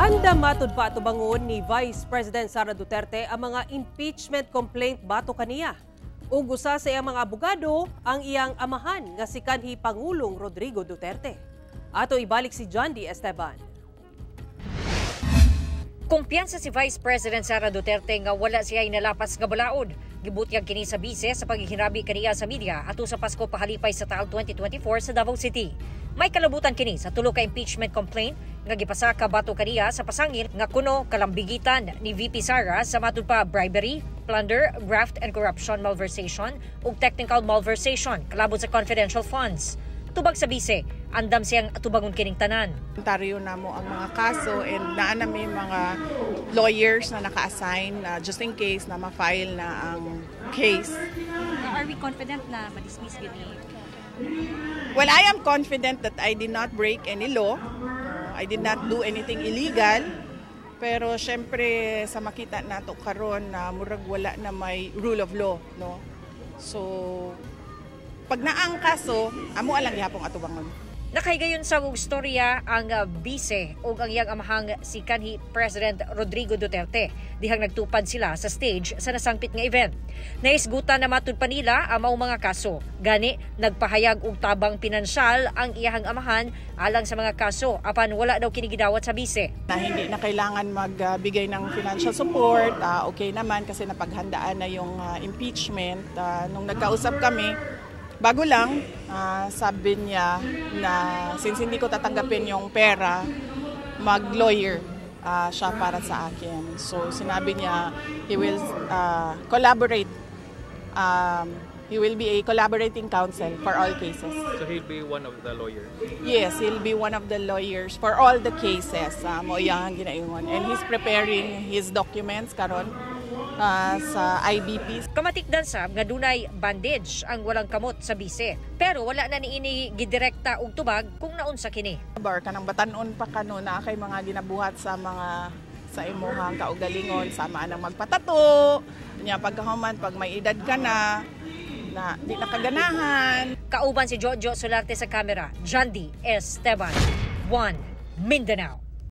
Andam matud pa atubangon ni Vice President Sara Duterte ang mga impeachment complaint batok kaniya. Ug usa sa iyang mga abogado ang iyang amahan nga si kanhi Pangulong Rodrigo Duterte. Ato ibalik si John D. Esteban. Kumpiyansa si Vice President Sara Duterte nga wala siya nalapas nga balaod. Gibutyag kini sa bise sa paghihinabi kaniya sa media ato sa Pasko pahalipay sa Taal 2024 sa Davao City. May kalabutan kini sa tulo ka impeachment complaint nga gipasaka batok kaniya sa pasangil nga kuno kalambigitan ni VP Sara sa matud pa bribery, plunder, graft and corruption malversation ug technical malversation kalabot sa confidential funds. Tubag sa bise, andam siyang atubangon kining tanan. Inventaryo namo ang mga kaso and naa na may mga lawyers na naka-assign na just in case na ma-file na ang case. Are we confident na ma-dismiss gyud ni? Well, I am confident that I did not break any law. I did not do anything illegal. Pero syempre sa makita nato karon na murag wala na may rule of law, no? So pag naang kaso, amo lang gihapong atubangon. Nakahigayon sa og istorya ang bise ug ang iyang amahang si kanhi President Rodrigo Duterte dihang nagtupad sila sa stage sa nasangpit nga event. Nahisgutan na matud pa nila ang maong mga kaso. Gani nagpahayag og tabang pinansyal ang iyahang amahan alang sa mga kaso apan wala daw kini gidawat sa bise. Na hindi na kailangan magbigay ng financial support, okay naman kasi napaghandaan na yung impeachment. Nung nagkausap kami, bago lang, sabi niya na since hindi ko tatanggapin yung pera, mag-lawyer siya para sa akin. So sinabi niya he will collaborate. He will be a collaborating counsel for all cases. So he'll be one of the lawyers. Yes, he'll be one of the lawyers for all the cases. Mao iyang ginaingon. And he's preparing his documents karon sa IBP. Kamatikdan sab nga dunay bandage ang walang kamot sa bise. Pero wala na niini gidirekta og tubag kung naunsa kini. Bar kanang batanon pa kano na kay mga ginabuhat sa mga sa imuhang kaugalingon, sama nang magpatato nya, pagkahuman pag may edad ka na na di na kaganahan. Kauban si Jojo Solarte sa kamera, Jandy Esteban, 1 Mindanao.